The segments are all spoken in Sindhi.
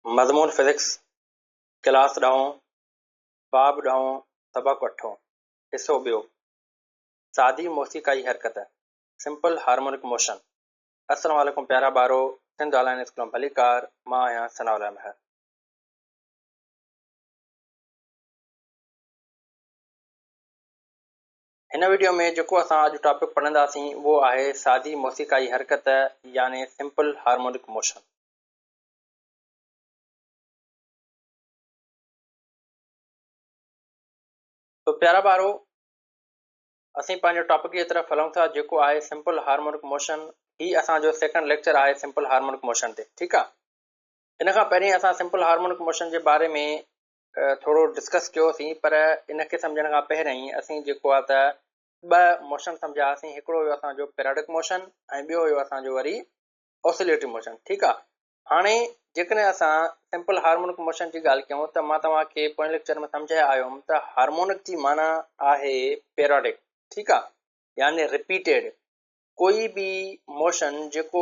مضمون فزڪس، ڪلاس ڏهون، باب ڏهون، سبق اٺون، حصو ٻيو، سادي موسيقائي حرڪت، Simple Harmonic Motion، السلام عليڪم پيارا ٻارو، سنڌ آن لائين اسڪول ۾ ڀليڪار، مان آهيان ثناء الله مهر. هن وڊيو ۾ جيڪو اسان اڄ ٽاپڪ پڙهنداسين اهو آهي سادي موسيقائي حرڪت يعني سمپل هارمونڪ موشن. تو پيارا ٻارو اسين پنهنجو ٽاپڪ جي طرف هلون ٿا جيڪو آهي سمپل هارمونڪ موشن. هي اسان جو سيڪنڊ ليڪچر آهي سمپل هارمونڪ موشن تي، ٺيڪ آ. ان کان پهرين اسان سمپل هارمونڪ موشن جي باري ۾ ٿورو ڊسڪس ڪيوسين پر ان کي سمجهڻ کان پهرين اسين جيڪو آ ته ٻه موشن سمجهياسين، هڪڙو هيو اسان جو پيراڊڪ موشن ۽ ٻيو هيو اسان جو وري اوسيليٽري موشن، ٺيڪ آ. هاڻي جيڪڏهن اسان سمپل هارمونڪ موشن جي ڳالهه ڪيون ته مان توهان کي پوئين ليڪچر ۾ سمجهائي آيو هيم ته هارمونڪ جي معنيٰ آهي پيراڊڪ، ٺيڪ آ، يعني رپيٽيڊ، ڪوئي به موشن جيڪو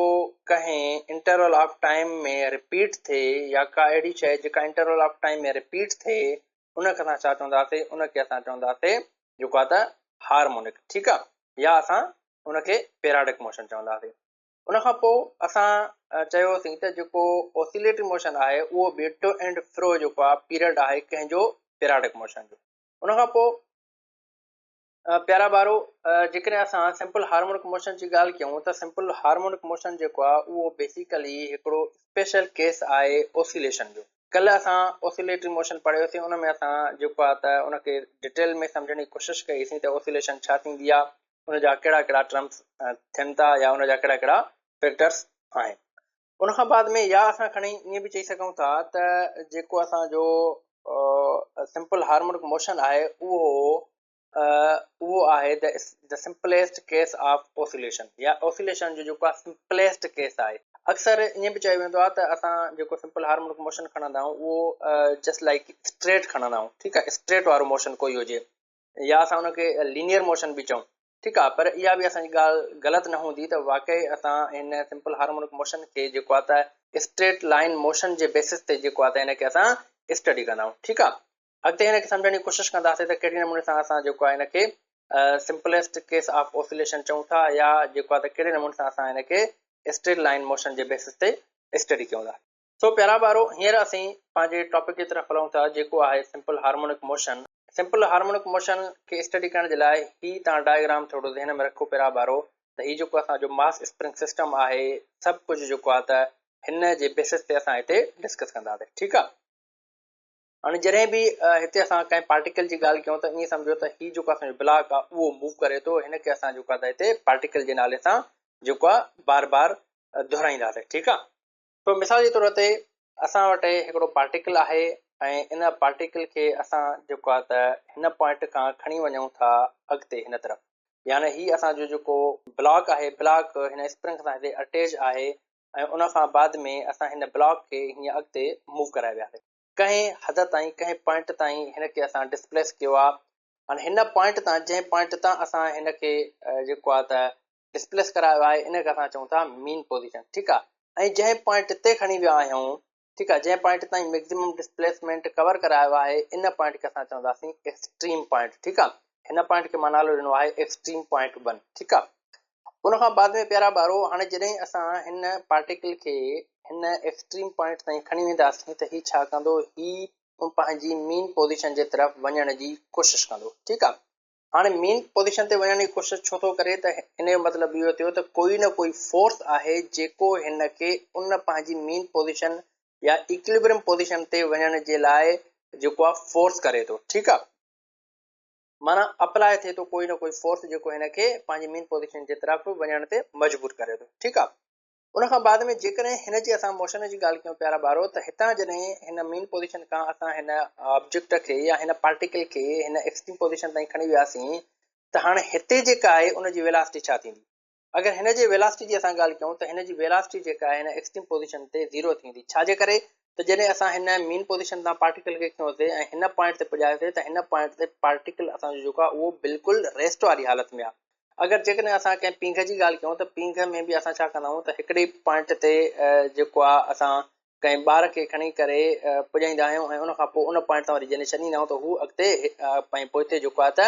ڪنهن انٽرول آف ٽائيم ۾ رپيٽ ٿئي يا ڪا اهڙي شيء جيڪا انٽرول آف ٽائيم ۾ رپيٽ ٿئي ان کي اسان ڇا چونداسين؟ ان کي اسان چونداسين جيڪو آهي ته هارمونڪ، ٺيڪ آهي، يا اسان ان کي پيراڊڪ موشن چونداسين. ان کان پوء اسان چيوسين ته جيڪو اوسيليٽري موشن آهي اهو به ٽو اينڊ فرو جيڪو آهي پيريڊ آهي ڪنهن جو پيراڊڪ موشن جو. ان کان پوء پيارا ٻارو، جيڪڏهن اسان سمپل هارمونڪ موشن جي ڳالهه ڪيون ته سمپل هارمونڪ موشن جيڪو آهي اهو بيسيڪلي هڪڙو اسپيشل ڪيس آهي اوسيليشن جو. ڪلهه اسان اوسيليٽري موشن پڙهيوسين، ان ۾ اسان جيڪو آهي ته ان کي ڊيٽيل ۾ سمجهڻ جي ڪوشش ڪئيسين ته اوسيليشن ڇا ٿيندي آهي، ان جا ڪهڙا ڪهڙا ٽرمس ٿين ٿا يا ان جا ڪهڙا ڪهڙا فيڪٽرس آهن. ان کان بعد ۾ يا اسان کڻي ائين به چئي سگهون ٿا ته جيڪو اسان جو سمپل هارمونڪ موشن آهي اهو اهو آهي the simplest case of oscillation يا اوسيليشن جو جيڪو آهي سمپليسٽ ڪيس آهي. اڪثر ائين به چيو ويندو آهي ته اسان جيڪو سمپل هارمونڪ موشن کڻندا آهيون اهو جسٽ لائڪ اسٽريٽ کڻندا آهيون، ٺيڪ آهي، اسٽريٽ وارو موشن ڪوئي هجي يا اسان ان کي لينيئر موشن به چئون، ٺيڪ آ، پر اها به اسان جي ڳالهه غلط نه هوندي ته واقعي اسان هن سمپل هارمونڪ موشن کي جيڪو آ ته اسٽريٽ لائين موشن جي بيسس تي جيڪو آ ته هن کي اسان اسٽڊي ڪندا آهيون، ٺيڪ آ. اڳتي هن کي سمجهڻ جي ڪوشش ڪنداسين ته ڪهڙي نموني سان اسان جيڪو آ هن کي سمپليسٽ ڪيس آف اوسيليشن چئون ٿا يا جيڪو آ ته ڪهڙي نموني سان اسان هن کي اسٽريٽ لائين موشن جي بيسس تي اسٽڊي ڪيون ٿا. سو پيارا ٻارو، هينئر اسين پنهنجي ٽاپڪ جي طرف هلون ٿا جيڪو آهي simple harmonic motion. Simple harmonic motion کي اسٽڊي ڪرڻ جي لاء هي توهان ڊائگرام ٿورو ذهن ۾ رکو پيارا ٻارو ته هي جيڪو اسان جو ماس اسپرنگ سسٽم آهي سڀ ڪجهه جيڪو آهي ته هن جي بيسس تي اسان هتي ڊسڪس ڪنداسين، ٺيڪ آهي. هاڻي جڏهن به هتي اسان ڪنهن پارٽيڪل جي ڳالهه ڪيون ته ائين سمجهو ته هي جيڪو اسان جو بلاڪ آهي اهو موو ڪري ٿو، هن کي اسان جيڪو آهي ته هتي پارٽيڪل جي نالي سان جيڪو آهي بار بار دهرائينداسين، ٺيڪ آهي. سو مثال جي طور تي اسان وٽ هڪڙو پارٽيڪل آهي ۽ ان پارٽيڪل کي اسان جيڪو آهي ته هن پوائنٽ کان کڻي وڃون ٿا اڳتي هن طرف، يعني هي اسان جو جيڪو بلاڪ آهي، بلاڪ هن اسپرنگ سان هتي اٽيچ آهي ۽ ان کان بعد ۾ اسان هن بلاڪ کي هيئن اڳتي موو ڪرائي وياسي ڪنهن حد تائين، ڪنهن پوائنٽ تائين هن کي اسان ڊسپليس ڪيو آهي. هاڻي هن پوائنٽ تان، جنهن پوائنٽ تان اسان هن کي جيڪو آهي ته ڊسپليس ڪرايو آهي ان کي اسان چئون ٿا مين پوزيشن، ٺيڪ آ، ۽ جنهن پوائنٽ تي کڻي ويا آهيون، ٺيڪ آ، جنهن پوائنٽ تائين ميڪزيمم ڊسپليسمينٽ ڪور ڪرايو آهي ان پوائنٽ کي اسان چونداسين ايڪسٽريم پوائنٽ، ٺيڪ آ، هن پوائنٽ کي مان نالو ڏنو آهي ايڪسٽريم پوائنٽ 1، ٺيڪ آ. ان کان بعد ۾ پيارا ٻارو هاڻي جڏهن اسان هن پارٽيڪل کي هن ايڪسٽريم پوائنٽ تائين کڻي وينداسين ته هي ڇا ڪندو، هي پنهنجي مين پوزيشن جي طرف وڃڻ جي ڪوشش ڪندو، ٺيڪ آ. هاڻي مين پوزيشن تي وڃڻ جي ڪوشش ڇو ٿو ڪري ته ان جو مطلب اهو ٿيو ته ڪوئي نه ڪوئي فورس آهي جيڪو هن کي ان پنهنجي مين پوزيشن يا ايڪليبريم پوزيشن تي وڃڻ جي لاء جيڪو آهي فورس ڪري ٿو، ٺيڪ آهي، معنيٰ اپلاء ٿئي ٿو ڪوئي نه ڪوئي فورس جيڪو هن کي پنهنجي مين پوزيشن جي طرف وڃڻ تي مجبور ڪري ٿو، ٺيڪ آهي. ان کان بعد ۾ جيڪڏهن هن جي اسان موشن جي ڳالهه ڪيون پيارا ٻارو ته هتان جڏهن هن مين پوزيشن کان اسان هن آبجيڪٽ کي يا هن پارٽيڪل کي هن ايڪسٽريم پوزيشن تائين کڻي وياسين ته هاڻي هتي جيڪا آهي ان جي ويلاسٽي ڇا ٿيندي؟ اگر هن جي ويلاسٽي جي اسان ڳالهه ڪيون ته هن جي ويلاسٽي جيڪا آهي هن ايڪسٽريم پوزيشن تي زيرو ٿيندي، ڇا جي ڪري ته جڏهن اسان هن مين پوزيشن تان پارٽيڪل کي کنيوسي ۽ هن پوائنٽ تي پڄايوسي ته هن پوائنٽ تي پارٽيڪل اسان جو جيڪو آهي اهو بلڪل ريسٽ واري حالت ۾ آهي. اگر جيڪڏهن اسان ڪنهن پينگهه جي ڳالهه ڪيون ته پينگهه ۾ به اسان ڇا ڪندا آهيون ته هڪڙي پوائنٽ تي جيڪو آهي اسان ڪنهن ٻار کي کڻي ڪري پڄائيندا آهيون ۽ ان کان پوء ان پوائنٽ تان وري جڏهن ڇڏيندا آهيون ته هو اڳتي ۽ پوئتي جيڪو آهي ته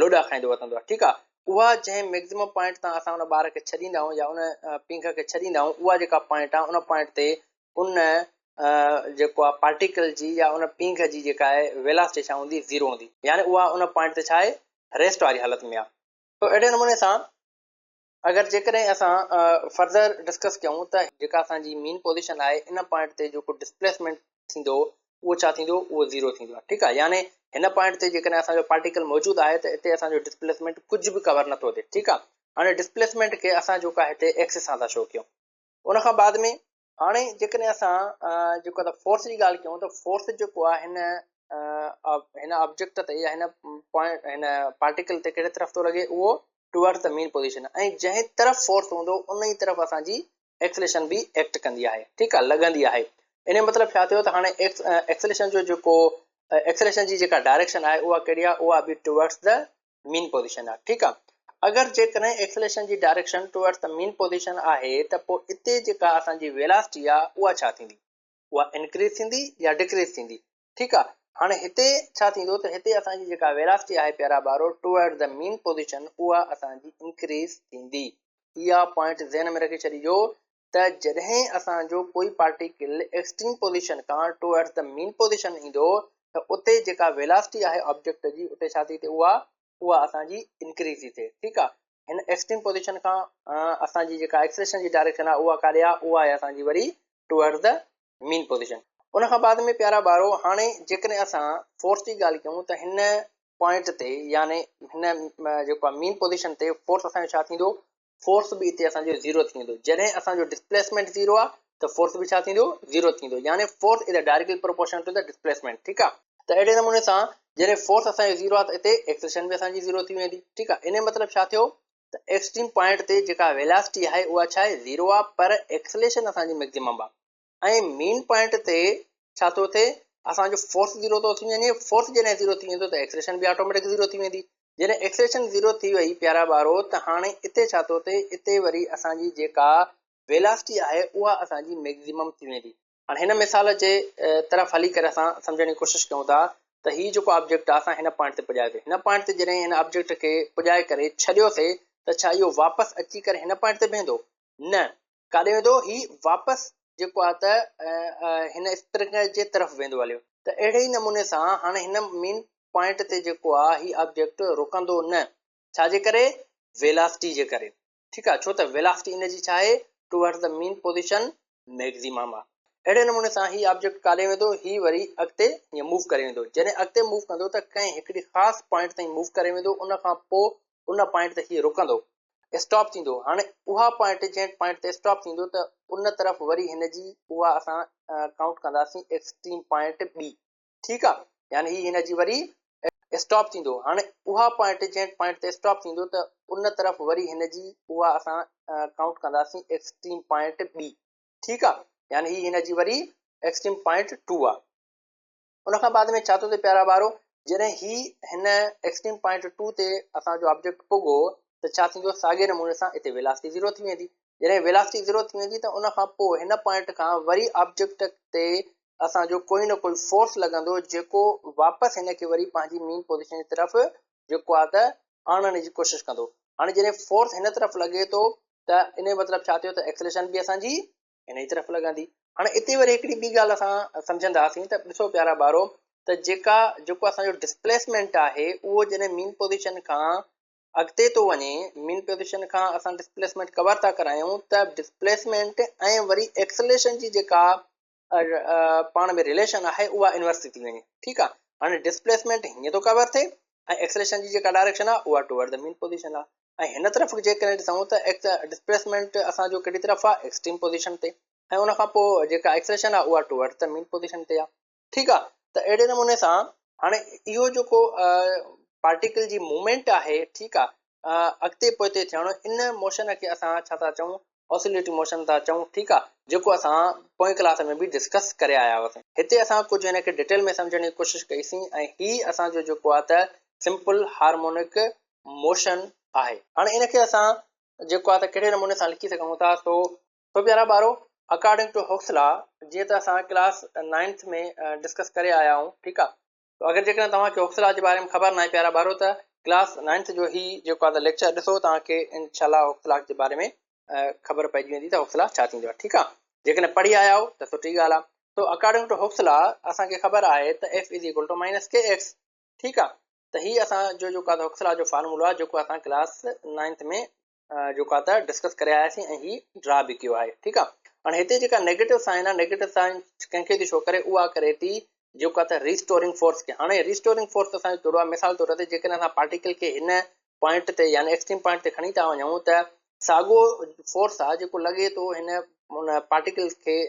لوڏا کائيندو وتندو آهي ٺيڪ آهي اها جنهن ميڪزيمم پوائنٽ تان اسان ان ٻار کي ڇڏيندا آهيون يا ان پينگهه کي ڇڏيندا آهيون اها جيڪا پوائنٽ آهي ان پوائنٽ تي ان جيڪو آهي پارٽيڪل جي يا ان پينگهه جي جيڪا آهي ويلاسٽي ڇا هوندي زيرو هوندي يعني اها ان پوائنٽ تي ڇا آهي ريسٽ واري حالت ۾ آهي تو اهڙي نموني سان اگر جيڪڏهن اسان فرڌر ڊسڪس ڪيون ته جيڪا اسان جي مين پوزيشن آهي ان پوائنٽ تي جيڪو ڊسپليسمينٽ ٿيندو اهو ڇا ٿيندو اهو زيرو ٿيندو آهي ٺيڪ آهي يعني هن پوائنٽ تي جيڪڏهن اسان جو پارٽيڪل موجود آهي ته اتي اسان جو ڊسپليسمينٽ ڪجهه به ڪور نٿو ٿئي ٺيڪ آهي هاڻي ڊسپليسمينٽ کي اسان جيڪو آهي هتي ايڪس سان ٿا شو ڪيون ان کان بعد ۾ هاڻي جيڪڏهن اسان جيڪو ته فورس جي ڳالهه ڪيون ته فورس جيڪو آهي هن هن آبجيڪٽ تي يا هن پوائنٽ هن پارٽيڪل تي ڪهڙي طرف ٿو لڳي اهو ٽوورڊ the مين پوزيشن ۽ جنهن طرف فورس هوندو ان ئي طرف اسان جي ايڪسليشن به ايڪٽ ڪندي آهي ٺيڪ آهي لڳندي آهي ان جو مطلب ڇا ٿيو ته هاڻي ايڪسليشن جو جيڪو ايڪسليشن جي جيڪا ڊائريڪشن آهي اها ڪهڙي آهي اها به ٽوورڊ the مين پوزيشن آهي ٺيڪ آهي اگر جيڪڏهن ايڪسليشن جي direction towards the mean position آهي ته پوء اتي جيڪا اسان جي ويلاسٽي آهي اها ڇا ٿيندي اها انڪريز ٿيندي يا ڊڪريز ٿيندي ٺيڪ آهي هاڻي هتي ڇا ٿيندو ته هتي اسان جي جيڪا ويلاسٽي آهي پيارا ٻارو ٽوورڊس the مين پوزيشن اها اسان جي انڪريز ٿيندي. اها پوائنٽ ذهن ۾ رکي ڇڏجو ته جڏهن اسان جو ڪوئي پارٽيڪل ايڪسٽريم پوزيشن کان ٽوورڊس the مين پوزيشن ايندو ته اتي جيڪا ويلاسٽي آهي آبجيڪٽ جي اتي ڇا ٿي ٿئي اها اها اسان جي انڪريز ٿي ٿئي ٺيڪ آهي هن ايڪسٽريم پوزيشن کان اسان جي جيڪا ايڪسلريشن جي ڊائريڪشن آهي اها ڪاڏي آهي اها آهي اسان جي وري ٽوورڊس the مين پوزيشن. ان کان بعد ۾ پيارا ٻارو هاڻي جيڪڏهن اسان فورس جي ڳالهه ڪيون ته هن پوائنٽ تي يعني هن جيڪو آهي مين پوزيشن تي فورس اسان جو ڇا ٿيندو فورس به اتي اسان جو زيرو ٿي ويندو جڏهن اسان جو ڊسپليسمينٽ زيرو آ ته فورس به ڇا ٿيندو زيرو ٿيندو يعني force is directly proportional to the displacement ٺيڪ آ ته اهڙي نموني سان جڏهن فورس اسان جو زيرو آ ته اتي ايڪسلريشن به اسان جي زيرو ٿي ويندي ٺيڪ آ ان مطلب ڇا ٿيو ته ايڪسٽريم پوائنٽ تي جيڪا ويلاسٽي آهي اها ڇا آهي زيرو آ پر ايڪسلريشن اسان جي ميڪسيمم آ ۽ مين پوائنٽ تي ڇا ٿو ٿئي اسان جو فورس زيرو ٿو ٿي وڃي فورس جڏهن زيرو ٿي ويندو ته ايڪسلريشن به آٽوميٽڪ زيرو ٿي ويندي جڏهن ايڪسلريشن زيرو ٿي وئي پيارا ٻارو ته هاڻي اتي ڇا ٿو ٿئي اتي وري اسان جي جيڪا ويلاسٽي آهي اها اسان جي ميڪزيمم ٿي ويندي. هاڻي هن مثال جي طرف هلي ڪري اسان سمجهڻ جي ڪوشش ڪيون ٿا ته هي جيڪو آبجيڪٽ آهي اسان هن پوائنٽ تي پڄايوسي هن پوائنٽ تي جڏهن هن آبجيڪٽ کي پڄائي ڪري ڇڏيوسي ته ڇا اهو واپس اچي ڪري هن پوائنٽ تي بيهندو نه ڪاڏي ويندو هي واپس جيڪو آهي ته هن اسپرنگ جي طرف ويندو هليو ته اهڙي ئي نموني سان هاڻي هن مين پوائنٽ تي جيڪو آهي هي آبجيڪٽ رڪندو نه ڇا جي ڪري ويلاسٽي جي ڪري ٺيڪ آهي ڇو ته ويلاسٽي ان جي ڇا آهي towards the mean position maximum آهي اهڙي نموني سان هي آبجيڪٽ ڪاڏي ويندو هي وري اڳتي هيئن موو ڪري ويندو جڏهن اڳتي موو ڪندو ته ڪنهن هڪڙي خاص پوائنٽ تائين موو ڪري ويندو ان کان پوء ان پوائنٽ تي هي رڪندو اسٽاپ ٿيندو هاڻي اها پوائنٽ جنهن پوائنٽ تي اسٽاپ ٿيندو ته ان طرف وري هن جي اها اسان ڪائونٽ ڪنداسين ايڪسٽريم پوائنٽ بي ٺيڪ آ يعني هي هن جي وري اسٽاپ ٿيندو هاڻي اها پوائنٽ جنهن پوائنٽ تي اسٽاپ ٿيندو ته ان طرف وري هن جي اها اسان ڪائونٽ ڪنداسين ايڪسٽريم پوائنٽ بي ٺيڪ آ يعني هي هن جي وري ايڪسٽريم پوائنٽ 2 آ ان کان بعد ۾ ڇا ٿو ٿئي پيارا ٻارو جڏهن هي هن ايڪسٽريم پوائنٽ 2 تي اسان جو آبجيڪٽ پڳو ته ڇا ٿيندو ساڳي نموني سان اتي ويلاسٽي زيرو ٿي ويندي جڏهن ويلاسٽي زيرو ٿي ويندي ته ان کان پوء هن پوائنٽ کان وري آبجيڪٽ تي اسان جو ڪوئي نه ڪوئي فورس لڳندو جيڪو واپس هن کي وري پنهنجي مين پوزيشن جي طرف جيڪو آهي ته آڻڻ جي ڪوشش ڪندو هاڻي جڏهن فورس هن طرف لڳي ٿو ته ان جو مطلب ڇا ٿيو ته ايڪسلريشن به اسان جي انهيء طرف لڳندي. هاڻي اتي وري هڪڙي ٻي ڳالهه اسان سمجهنداسين ته ڏسو پيارا ٻارو ته جيڪا جيڪو اسان جو ڊسپليسمينٽ آهي اهو جڏهن مين پوزيشن کان اڳتي ٿو وڃي مين پوزيشن کان اسان ڊسپليسمينٽ ڪور ٿا ڪرايون ته ڊسپليسمينٽ ۽ وري ايڪسلريشن جي جيڪا پاڻ ۾ رليشن آهي اها انورس ٿي ٿي وڃي ٺيڪ آهي هاڻي ڊسپليسمينٽ هيئن ٿو ڪور ٿئي ۽ ايڪسلريشن جي جيڪا ڊائريڪشن آهي اها ٽوورڊ the مين پوزيشن آهي ۽ هن طرف جيڪڏهن ڏسون ته ڊسپليسمينٽ اسان جو ڪهڙي طرف آهي ايڪسٽريم پوزيشن تي ۽ ان کان پوء جيڪا ايڪسلريشن آهي اها ٽوورڊ the مين پوزيشن تي آهي ٺيڪ آهي ته اهڙي نموني سان هاڻي اهو جيڪو پارٽيڪل جي موومينٽ آهي ٺيڪ آهي اڳتي پوئتي ٿيڻ ان موشن کي اسان ڇا ٿا چئون آسيليٽري موشن ٿا چئون ٺيڪ آهي جيڪو اسان پوئين ڪلاس ۾ به ڊسڪس ڪري آيا هئاسين هتي اسان ڪجهه هن کي ڊيٽيل ۾ سمجهڻ جي ڪوشش ڪئي سين ۽ هي اسان جو جيڪو آهي ته سمپل هارمونڪ موشن آهي. هاڻي ان کي اسان جيڪو آهي ته ڪهڙي نموني سان لکي سگهون ٿا سو سو پيارا ٻارو! اڪارڊنگ ٽو هوڪس لا، جيئن ته اسان ڪلاس نائنٿ ۾ ڊسڪس ڪري آيا آهيون، ٺيڪ آ. تو اگر جيڪڏهن توهان کي هوڪس لا جي باري ۾ خبر ناهي پيارا ٻارو ته ڪلاس نائنٿ جو هي جيڪو آ ته ليڪچر ڏسو توهان کي انشاء الله هوڪس لا جي باري ۾ خبر پئجي ويندي ته هوڪس لا ڇا ٿيندو آ، ٺيڪ آ. جيڪڏهن پڙهي آيا آهيو ته سٺي ڳالهه آ. تو اڪارڊنگ ٽو هوڪس لا اسان کي خبر آهي ته F is equal to minus K X, ٺيڪ آ. ته هي اسان جو جيڪو آ ته هوڪس لا جو فارمولو آ جيڪو اسان ڪلاس نائنٿ ۾ جيڪو آ ته ڊسڪس ڪري آياسين ۽ هي ڊرا به ڪيو آهي، ٺيڪ آ. هاڻي هتي جيڪا نيگيٽو سائن آ، نيگيٽو سائن ڪنهن کي ٿي شو ڪري، اها ڪري ٿي جيڪو آ ته ريسٽورنگ فورس کي. هاڻي ريسٽورنگ فورس اسان جو ڪهڙو آ، مثال طور تي جيڪڏهن اسان پارٽيڪل کي هن پوائنٽ تي يعني ايڪسٽريم پوائنٽ تي کڻي ٿا وڃون ته ساڳو فورس آ جيڪو لڳي ٿو هن پارٽيڪل کي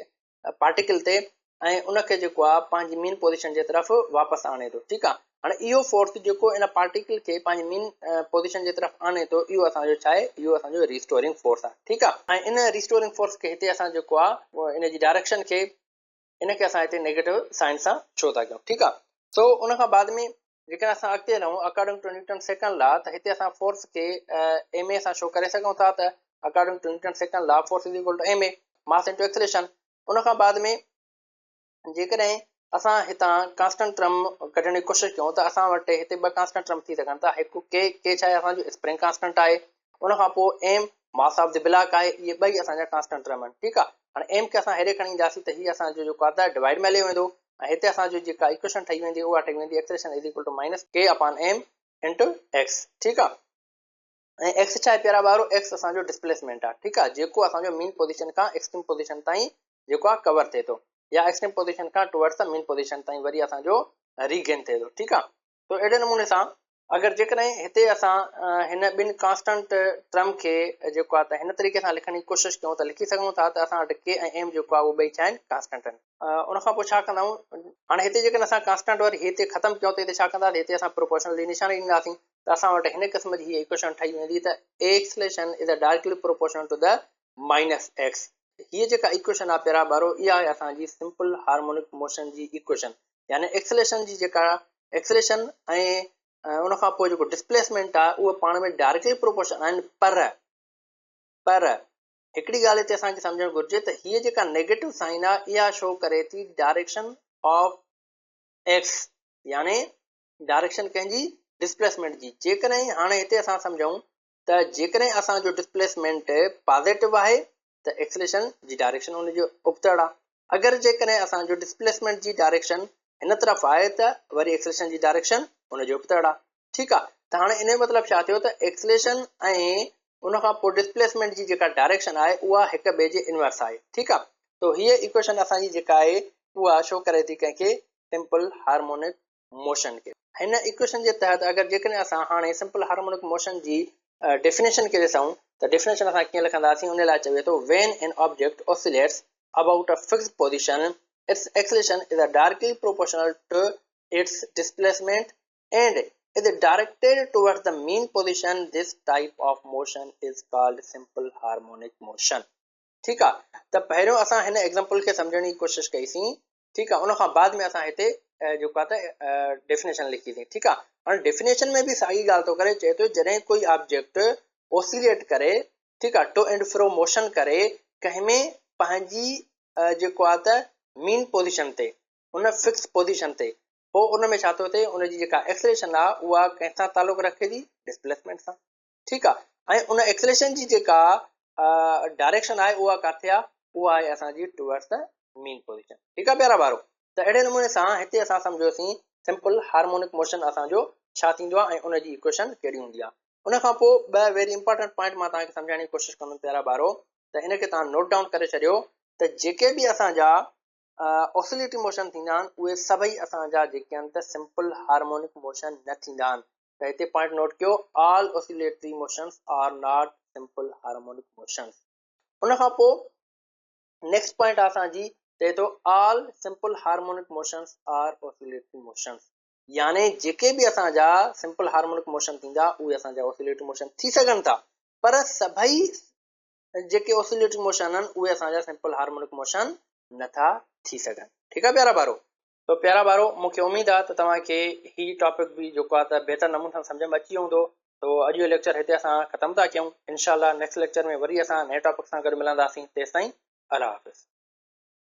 پارٽيڪل تي ۽ ان کي جيڪو آ پنهنجي مين پوزيشن جي طرف واپس آڻي ٿو، ٺيڪ آ. هاڻي اهو فورس جيڪو ان پارٽيڪل کي پنهنجي مين پوزيشن جي طرف آڻي ٿو اهو اسان جو ڇا آهي، اهو اسان جو ريسٽورنگ فورس آ، ٺيڪ آ. ۽ ان ريسٽورنگ فورس کي هتي اسان جيڪو آ ان جي ڊائريڪشن کي ان کي اسان هتي نيگيٽو سائن سان شو ٿا ڪيون، ٺيڪ آ. سو ان کان بعد ۾ جيڪڏهن اسان اڳتي هلون according to Newton second law ته هتي اسان فورس کي ايم اي سان شو ڪري سگهون ٿا ته according to Newton second law force is equal to M A mass into acceleration. ان کان بعد ۾ جيڪڏهن اسان هتان ڪانسٽنٽ ٽرم ڪڍڻ جي ڪوشش ڪيون ته اسان وٽ هتي ٻه ڪانسٽنٽ ٽرم ٿي سگهن ٿا، هڪ ڪي، ڪي ڇا آهي اسان جو اسپرنگ ڪانسٽنٽ آهي، ان کان پوء M mass of the block آهي، اهي ٻئي اسان جا ڪانسٽنٽ ٽرم آهن، ٺيڪ آهي. هاڻي ايم کي اسان هيڏي کڻي اينداسين ته هي اسان جو جيڪو آهي ته ڊوائيڊ ۾ هليو ويندو ۽ هتي اسان جو جيڪا ايڪويشن ٺهي ويندي اها ٺهي ويندي acceleration is equal to minus K upon M into X, ٺيڪ آ. ۽ ايڪس ڇا آهي پيارا ٻارو، ايڪس اسان جو ڊسپليسمينٽ آ، ٺيڪ آ، جيڪو اسان جو مين پوزيشن کان ايڪسٽريم پوزيشن تائين جيڪو آ ڪور ٿئي ٿو يا ايڪسٽريم پوزيشن کان ٽوورڊس the مين پوزيشن تائين وري اسان جو ريگين ٿئي ٿو، ٺيڪ آ. تو اهڙي نموني سان اگر جيڪڏهن هتي اسان هن ٻن ڪانسٽنٽ ٽرم کي جيڪو آهي ته هن طريقي سان لکڻ جي ڪوشش ڪيون ته لکي سگهون ٿا ته اسان وٽ ڪي ۽ ايم جيڪو آهي اهو ٻئي ڇا آهن ڪانسٽنٽ آهن. ان کان پوء ڇا ڪندا آهيون هاڻي هتي جيڪڏهن اسان ڪانسٽنٽ وري هتي ختم ڪيون ته هتي ڇا ڪنداسين هتي اسان پروپورشنل جي نشاني ڏينداسين ته اسان وٽ هن قسم جي هي ايڪويشن ٺهي ويندي ته acceleration is directly proportional to the minus X. هيء جيڪا ايڪويشن آهي پيارا ٻارو اها آهي اسان جي سمپل هارمونڪ موشن جي ايڪويشن يعني ايڪسليشن جي جيڪا ايڪسليشن ۽ ان کان پوء جيڪو ڊسپليسمينٽ آهي اهو پاڻ ۾ ڊائريڪٽلي پروپورشن آهن پر پر هڪڙي ڳالهه هتي اسان کي سمجهڻ گهرجي ته هيء جيڪا نيگيٽو سائن آهي اها شو ڪري ٿي ڊائريڪشن آف ايڪس يعني ڊائريڪشن ڪنهن جي ڊسپليسمينٽ جي. جيڪڏهن هاڻي هتي اسان سمجهون ته جيڪڏهن اسان جو ڊسپليسمينٽ پازيٽو آهي ته ايڪسليشن جي ڊائريڪشن ان جي ابتڙ آهي، اگر جيڪڏهن اسان جو ڊسپليسمينٽ جي ڊائريڪشن هن طرف آهي ته وري ايڪسليشن جي ڊائريڪشن ان جي ابتڙ آهي، ٺيڪ آهي. ته هاڻي ان جو مطلب ڇا ٿيو ته ايڪسليشن ۽ ان کان پوء ڊسپليسمينٽ جي جيڪا ڊائريڪشن آهي اها هڪ ٻئي جي انورس آهي، ٺيڪ آهي. ته هيء ايڪويشن اسان جي جيڪا آهي اها شو ڪري ٿي ڪنهن کي سمپل هارمونڪ موشن کي. هن ايڪويشن جي تحت اگر جيڪڏهن اسان هاڻي سمپل هارمونڪ موشن جي ڊيفينيشن کي ڏسون ته ڊيفينيشن اسان ڪيئن لکنداسين ان لاء چوي ٿو when an object oscillates about a fixed position its acceleration is directly proportional to its displacement and is directed towards the mean position this type of motion is called simple harmonic motion. ٺيڪ آ ته پهريون اسان هن ايگزامپل کي سمجهڻ جي ڪوشش ڪئي سين، ٺيڪ آ، ان کان بعد ۾ اسان هتي جيڪو آ ته ڊيفينيشن لکي سين، ٺيڪ آ. هاڻي ڊيفينيشن ۾ به ساڳي ڳالهه ٿو ڪري، چئي ٿو جڏهن ڪوئي آبجيڪٽ اوسيليٽ ڪري، ٺيڪ آ، ٽو اينڊ فرو موشن ڪري ڪنهن ۾ پنهنجي جيڪو آ ته مين پوزيشن تي، ان فڪس پوزيشن تي، پوء ان ۾ ڇا ٿو ٿئي، ان جي جيڪا ايڪسلريشن آ اها ڪنهن سان تعلق رکي ٿي، ڊسپليسمينٽ سان، ٺيڪ آ، ۽ ان ايڪسلريشن جي جيڪا ڊائريڪشن آهي اها ڪاٿي آ، اها آهي اسان جي ٽوورڊس the مين پوزيشن، ٺيڪ آ پيارا ٻارو. ته اهڙي نموني سان هتي اسان سمجهيوسين سمپل هارمونڪ موشن اسان جو ڇا ٿيندو آ ۽ ان جي ايڪويشن ڪهڙي هوندي آ. ان کان پوء ٻه ويري امپارٽنٽ پوائنٽ مان توهان کي سمجهائڻ جي ڪوشش ڪندم پيارا ٻارو، ته ان کي توهان نوٽ ڊائون ڪري ڇڏيو ته جيڪي به اسان جا اوسيليٽري موشن ٿيندا آهن اهي سڀئي اسان جا جيڪي آهن ته سمپل هارمونڪ موشن نه ٿيندا آهن. ته هتي پوائنٽ نوٽ ڪيو all oscillatory motions are not simple harmonic motions. ان کان پوء نيڪسٽ پوائنٽ اسان جي چئي ٿو all simple harmonic motions are oscillatory motions, يعني جيڪي به اسان جا سمپل هارمونڪ موشن ٿيندا اهي اسان جا اوسيليٽري موشن ٿي سگهن ٿا، پر سڀئي جيڪي اوسيليٽري موشن آهن اهي اسان جا سمپل هارمونڪ موشن نٿا ٿي سگهن. ٺيڪ آهي پيارا ٻارو. تو پيارا ٻارو مون کي اميد آ ته توهان کي هي ٽاپڪ به جيڪو آ ته بهتر نموني سان سمجهه ۾ اچي ويو هوندو. تو اڄ جو ليڪچر هتي اسان ختم ٿا ڪيون. انشاء الله نيڪسٽ ليڪچر ۾ وري اسان نئين ٽاپڪ سان گڏ ملنداسين. تيستائين الله حافظ.